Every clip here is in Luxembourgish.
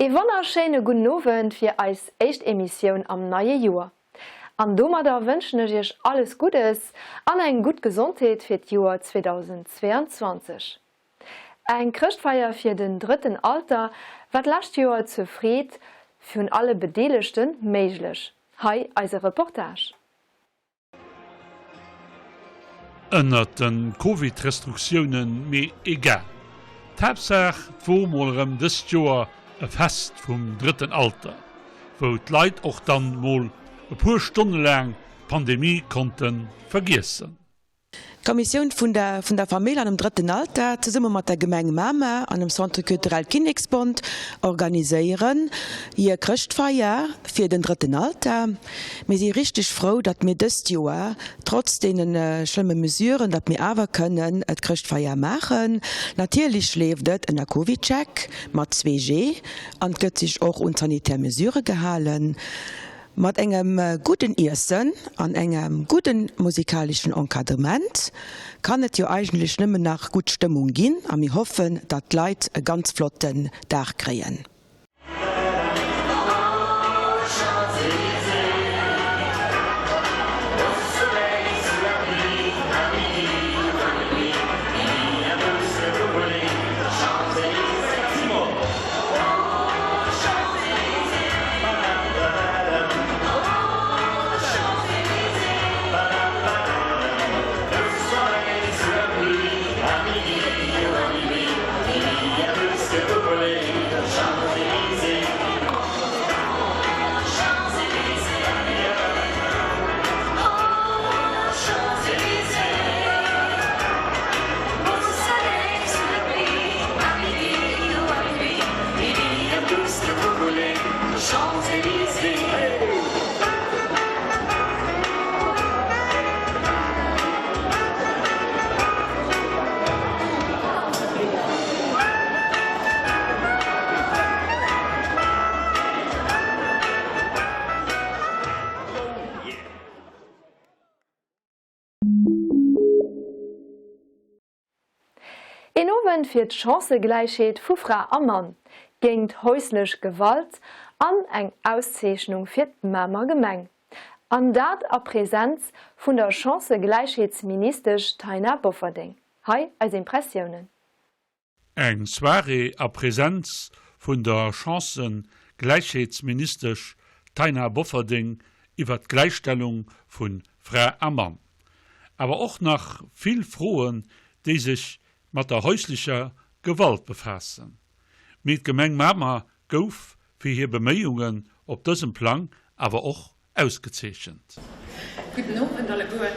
Ee wonnerschéine gudden Owend fir eis éischt Emissioun am neie Joer. An domadder wënschen ech iech alles Guddes an eng gutt Gesondheet fir d'Joer 2022. Eng Chrëschtfeier fir den drëtten Alter war d'lescht Joer zur Freed vun alle Bedeelegte méiglech. Hei eise Reportage. Ënnert den Covid-Restruktiounen, mee egal. D'Haaptsaach 't wor mol erëm dëst Joer e Fest vum drëtten Alter, wou d'Leit och dann mol e puer Stonne laang d'Pandemie konnten vergiessen. D'Kommissioun vun der vun der Famill an dem drëtten Alter zesumme mat der Gemeng Mamer an dem Centre Culturel Kinneksbond organiséieren hir Chrëschtfeier fir den drëtten Alter. Mir si richteg frou, datt mir dëst Joer, trotz deene schlëmme Mesuren, datt mir awer kënnen d'Chrëschtfeier maachen. Natierlech leeft et ënner CovidCheck mat 2G an et gëtt sech och un d'sanitär Mesurë gehalen. Mat engem gudden Iessen an engem gudden musikaleschen Encadrement kann et jo eigentlech nëmmen nach gutt Stëmmung ginn a mir hoffen, datt d'Leit e ganz flotten Dag kréien. Een Owend fir d'Chancëgläichheet vu Fra a Mann, géingt häuslech Gewalt an eng Auszeechnung fir d'Mamer Gemeng. An dat a Präsenz vun der Chancëgläichheetsministesch Taina Bofferding. Hei eis Impressiounen. Eng Soirée a Präsenz vun der Chancëgläichheetsministesch Taina Bofferding iwwert d'Gläichstellung vu Fra a Mann. Awer och nach vill Froen, déi sech mat der häuslecher Gewalt befaassen. Mee d'Gemeng Mamer gouf fir hir Beméiungen op dësem Plang awer och ausgezeechent. Gudden Owend alleguer.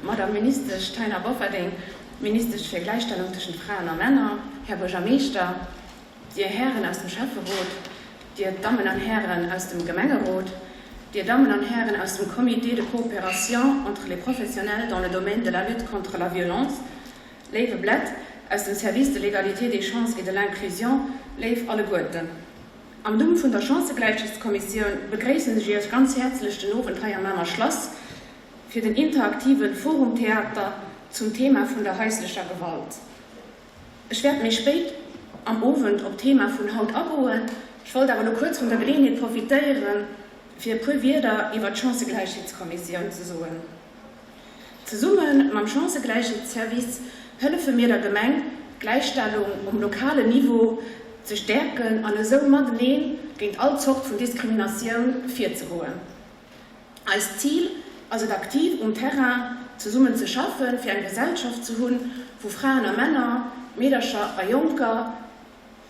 Madame Ministesch Taina Bofferding, Ministesch fir Gläichstellung tëschent Fraen a Männer, Här Buergermeeschter, Dir Hären aus dem Schäfferot, Dir Dammen an Hären aus dem Gemengerot, Dir Dammen an Hären aus dem Comité de coopération entre les professionnels dans le domaine de la lutte contre la violence, léiwe Blett aus dem Service de l'égalité des chances et de l'inclusion, léif alleguerten. Am Numm vun der Chancëgläichheetskommissioun begréissen ech Iech ganz häerzlech den Owend hei am Mamer Schlass fir den interaktive Forum-Theater zum Thema vun der haislecher Gewalt. Ech wäert méi spéit am Owend op d'Thema vun haut agoen. Ech wollt awer elo kuerz vun der Geleeënheet profitéieren, fir e puer Wierder iwwert d'Chancëgläichheetskommissioun ze soen. Zesumme mam Chancëgläichheetsservice hëllefe mir der Gemeng, d'Gläichstellung um lokalen Niveau ze stäerken an esou matenee géint all Zort vun Diskriminatioun virzegoen. Eist Zil ass et aktiv um Terrain zesummen ze schaffen, fir eng Gesellschaft ze hunn, wou Fraen a Männer, Meedercher a Jonker,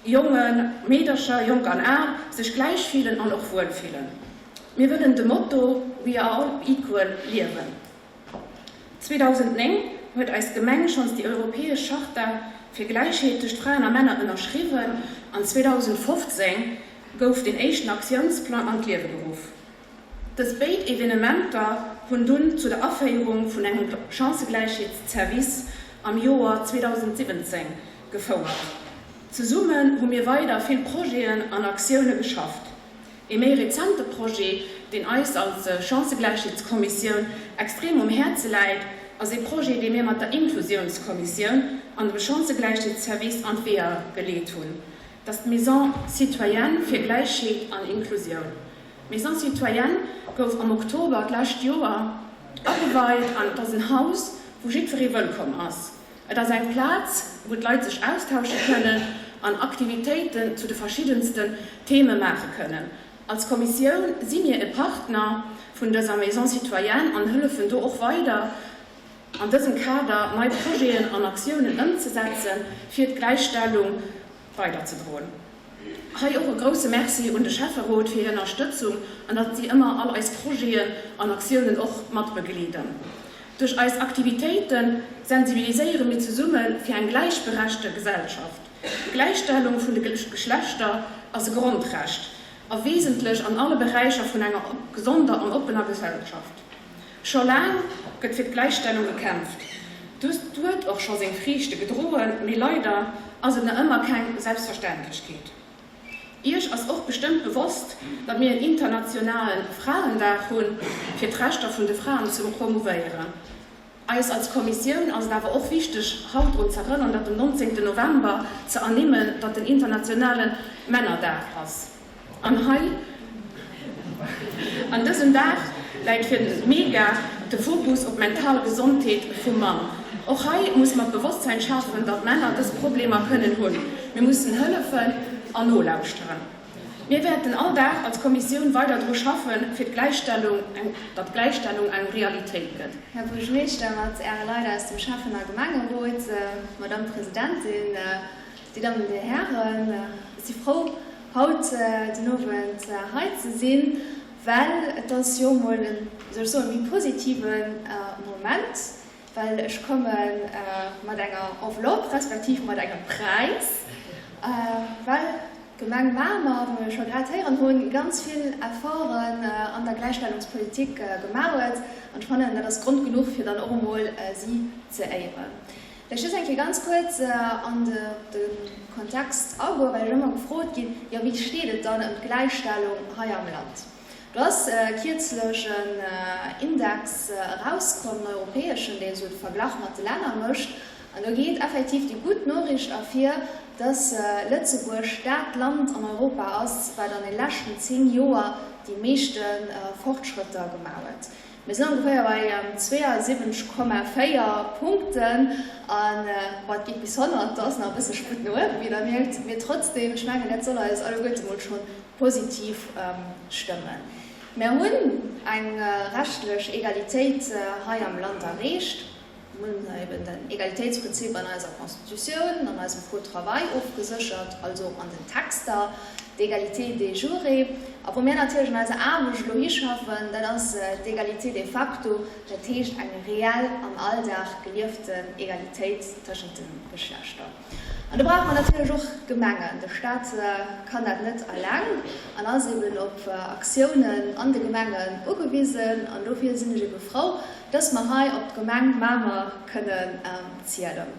Jongen, Meedercher, Jonk an Al, sech gläich fillen an och wuel fillen. Mir wëllen de Motto We are all equal liewen. 2009 huet eis Gemeng schonns déi europäesch Charta fir Gläichheet tëscht Fraen a Männer ënnerschriwwen an 2015 gouf den éischten Aktiounsplang an d'Liewe geruff. Dës béid Evenementer hunn dunn zu der Aféierung vun engem Chancëgläichheetszervice am Joer 2017 gefouert. Zesummen hu mir weider vill Projeten an Aktioune geschafft. Ee méi rezente Projet, deen eis als Chancëgläichheetskommissioun extrem um Häerze läit, ass ee Projet, dee mir mat der Inklusiounskommissioun an dem Chancëgläichheetsservice an d'Weeër geleet hunn. Dat ass d'Maison citoyenne fir Gläichheet an Inklusioun. D'Maison citoyenne gouf am Oktober d'lescht Joer ageweit an et ass en Haus, wou jiddweree wëllkomm ass. Et ass eng Plaz, wou d'Leit sech austausche kënnen an Aktivitéiten zu de verschiddensten Theme maache kënnen. Als Kommissioun si mir e Partner vun dëser Maison citoyenne an hëllefen do och weider an dësem Kader nei Projeten an Aktiounen ëmzesetzen, fir d'Gläichstellung weiderzedroen. Hei och e grousse Merci un de Schäfferot fir hir Ënnerstëtzung an datt si ëmmer all eis Projeten an Aktiounen och mat begleeden. Duerch eis Aktivitéite sensibiliséiere mir zesumme fir eng gläichberechte Gesellschaft. D'Gläichstellung vun de Geschlechter ass e Grondrecht a wesentlech an alle Beräicher vun enger gesonder an oppener Gesellschaft. Scho laang gëtt fir d'Gläichstellung gekämpft. Dëst huet och scho seng Friichte gedroen, mee leider ass et nach ëmmer keng Selbstverständlechkeet. Iech ass och bestëmmt bewosst, datt mir en internationale Fraendag hunn, fir d'Rechter vun de Fraen ze promouvéieren. Eis als Kommissioun ass et awer och wichteg, haut drun z'erënnern, datt den 19 November ze ernimmen, datt den internationale Männerdag ass. An hei an dësem Dag läit fir den Mega de Fokus op d'mental Gesondheet vum Mann. Och hei muss mer d'Bewosstsein schafen, datt Männer dës Problemer kënnen hunn. Mir mussen hëllefen an nolauschteren. Mir wäerten all Dag als Kommissioun weider dru schaffen, fir d'Gläichstellung, datt d'Gläichstellung eng Realitéit gëtt. Här Buergermeeschter mat Äre Leit aus dem Schäffen a Gemengerot, Madamm Presidentin, Dir Dammen, Dir Hären, ech si frou, haut den Owend hei ze sinn, well et ass jo emol en, wéi soll ech soen, méi positive Moment, well ech komme mat enger Enveloppe respektiv mat engem Präis, well d'Gemeng Mamer, wéi mir scho grad héieren hunn, ganz vill Efforten an der Gläichstellungspolitik gemaach huet. An ech fannen, dat ass Grond genuch, fir dann och emol si ze éieren. Ech just eng Kéier ganz kuerz an de Kontext agoen, well ech ëmmer gefrot ginn, jo wéi steet et dann ëm d'Gläichstellung hei am Land? Do ass kierzlech en Index erauskomm, en europäeschen, deen esou de Verglach mat de Länner mécht. An do geet effektiv déi gutt Noriicht ervir, dass Lëtzebuerg dat Land an Europa ass, wat an de leschten 10 Joer déi meeschte Fortschrëtter gemaach huet. Mir sinn ongeféier bei 72,4 Punkten an, bon, et geet bis 100, do ass nach e bësse Sputt no uewen, wéi Der mierkt. Mee trotzdem, ech mengen, dat soll eis alleguerte mol scho positiv stëmmen. Mir hunn eng rechtlech Egalitéit hei am Land erreecht. Mir hunn eben den Egalitéitsprinzip an eiser Constitutioun, an eisem Code travail ofgeséchert, also an den Texter, d'Égalité de jure. A wou mir natierlech an eiser Aarbecht elo hischaffen, dat ass d'Égalité de facto, dat heescht eng reell am Alldag gelieften Egalitéit tëschent de Geschlechter. An do brauche mer natierlech och d'Gemengen. De Stat kann dat net eleng an ass eben op Aktiounen an de Gemengen ugewisen. An dofir sinn ech ebe frou, dass mer hei op d'Gemeng Mamer kënnen zielen.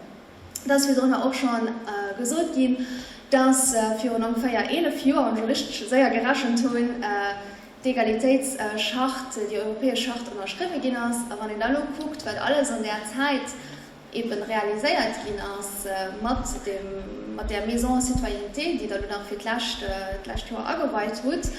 Et ass virdrunner och scho gesot ginn, dass virun ongeféier 11 Joer, wann ech elo richteg séier gerechent hunn, d'Egalitéitscharte, déi europäesch Charte ënnerschriwwe ginn ass. A wann een da elo kuckt, wat alles an där Zäit eben realiséiert ginn ass mat dem, mat där Maison citoyenneté, déi Der elo nach fir d'lescht, d'lescht Joer ageweit hutt,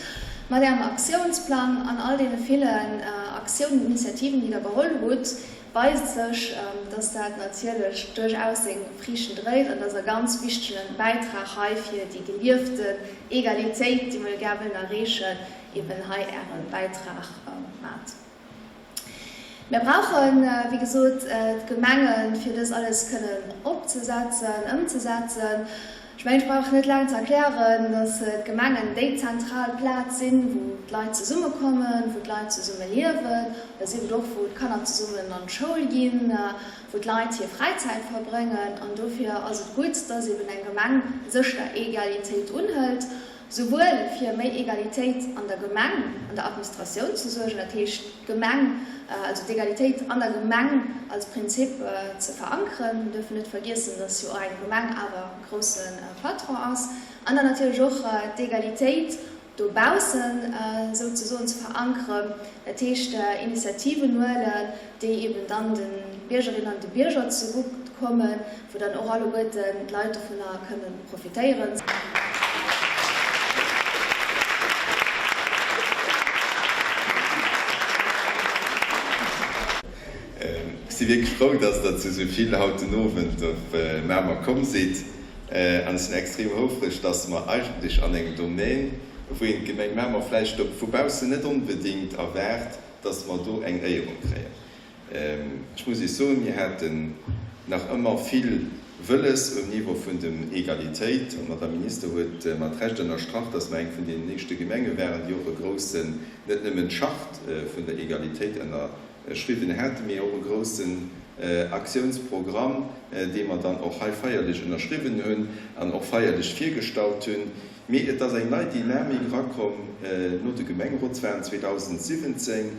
mat Ärem Aktiounsplang an all deene villen Aktiounen, Initiativen, déi Der geholl hutt, weist sech, dass dat natierlech duerchaus seng Friichten dréit an dass e ganz wichtege Bäitrag hei fir déi gelieften Egalitéit, déi mer jo gär wëllen erreechen, eben hei Äre Bäitrag mat. Mir brauchen, wéi gesot, d'Gemengen, fir dës alles kënnen opzesetzen, ëmzesetzen. Ech mengen, ech brauch net laang ze erklären, dass d'Gemengen déi zentral Plaz sinn, wou d'Leit zesummekommen, wou d'Leit zesumme liewen, oder sief et och, wou d'Kanner zesummen an d'Schoul ginn, wou d'Leit hir Fräizäit verbréngen. An dofir ass et gutt, dass eben eng Gemeng sech der Egalitéit unhëlt. Souwuel fir méi Egalitéit an der Gemeng, an der Administratioun ze suergen, dat heescht d'Gemeng, also d'Egalitéit an der Gemeng als Prinzip ze verankeren, mir dürfen net vergiessen, dass jo och eng Gemeng awer e grousse Patron ass, an dann natierlech och d'Egalitéit dobaussen souzesoen ze verankeren, dat heescht Initiativen huelen, déi eben dann de Biergerinnen an de Bierger zegutt kommen, wou dann och alleguerten d'Leit dovunner kënnen profitéieren. si wierklech frou, dass Der zu esou vill haut den Owend op Mamer komm sidd. An ech sinn extrem houfreg, dass mer eigentlech an engem Domän, wou een d'Gemeng Mamer vläicht op vu baussen net onbedéngt erwaart, dass mer do eng Éierung kréien. Ech muss Iech soen, mir haten nach ëmmer vill wëlles um Niveau vun dem Egalitéit, an d'Madame Minister huet mat Recht ënnerstrach, dass mer eng vun deenen éischte Gemenge waren, déi och e groussen, net nëmmen d'Charte vun der Egalitéit ënnerschriwwen haten, mee och e groussen Aktiounsprogramm, dee mer dann och hei feierlech ënnerschriwwen hunn an och feierlech virgestallt hunn. Mee et ass eng nei Dynamik erakomm no de Gemengerotswahlen 2017,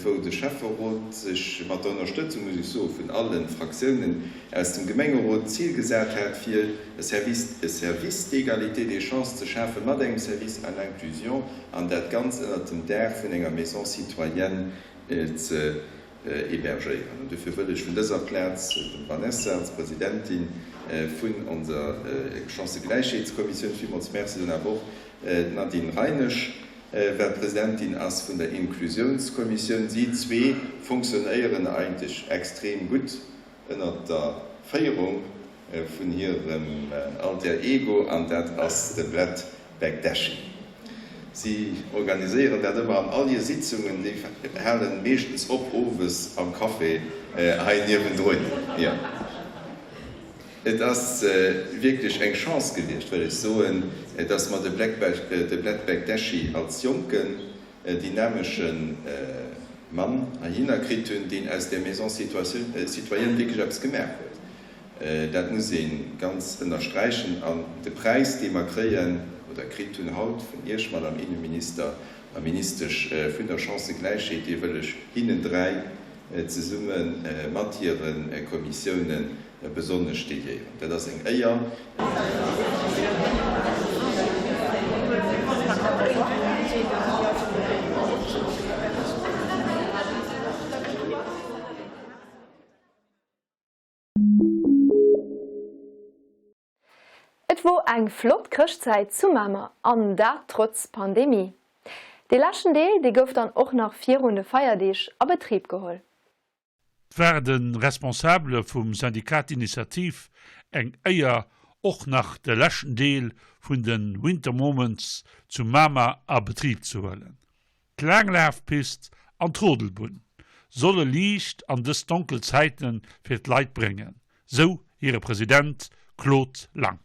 wou de Schäfferot sech mat der Ënnerstëtzung, muss ech soen, vun alle Fraktiounen aus dem Gemengerot d'Zil gesat hat, fir e Service, e Service d'égalité des chances ze schafen, mat engem Service à l'inclusion, an dat Ganz ënnert dem Daach vun enger Maison citoyenne ze hébergéieren. An dofir wëll ech vun dëser Plaz dem Vanessa als Presidentin vun onser Chancëgläichheetskommissioun villmools Merci soen, awer och d'Nadine Reinesch, wat Presidentin ass vun der Inklusiounskommissioun. Si zwee fonctionnéieren eigentlech extrem gutt ënnert der Féierung vun hirem Alter Ego, an dat ass de Brett Bekdeschi. Si organiséieren dat ëmmer an all hir Sitzungen, déi halen meeschtens op owes am Café hei niewendrun. Jo. Et ass wierklech eng Chance gewiescht, wëll ech soen, dass mer de Bled Bekteshi als jonken, dynamesche Mann heihinner kritt hunn, deen aus där Maison citoyenne wierklech eppes gemaach huet. Dat muss ee ganz ënnersträichen. An de Präis, dee mer kréien oder kritt hunn haut vun Iech, Madame Innenminister a Ministesch vun der Chancëgläichheet, dee wëll ech hinnen 3 zesumme mat hire Kommissioune besonnesch dédiéieren. Dat ass eng Éier. Et wor eng flott Chrëschtzäit zu Mamer, an dat trotz Pandemie. Dee leschten Deel, dee gouf dann och nach virun de Feierdeeg a Betrib geholl. 't war de Responsabele vum Syndicat d'Initiative eng Éier och nach de leschten Deel vun de Winter Moments zu Mamer a Betrib ze huelen. D'Laanglafpist an d'Rodelbunn solle Liicht an dës donkel Zäite fir d'Leit bréngen, sou hire President Claude Lang.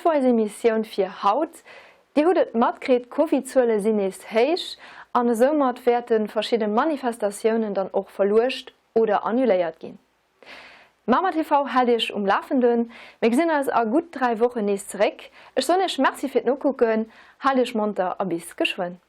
Dat wor eis Emissioun fir haut. Dir hutt et matkritt, d'Covidzuele sinn nees héich an esoumat wäerte verschidde Manifestatiounen dann och verluecht oder annuléiert ginn. Mamer TV hält Iech um Lafenden. Mir gesinn eis a gutt 3 Wochen nees zeréck. Ech soen Iech Merci fir d'Nokucken, haalt Iech monter a bis geschwënn.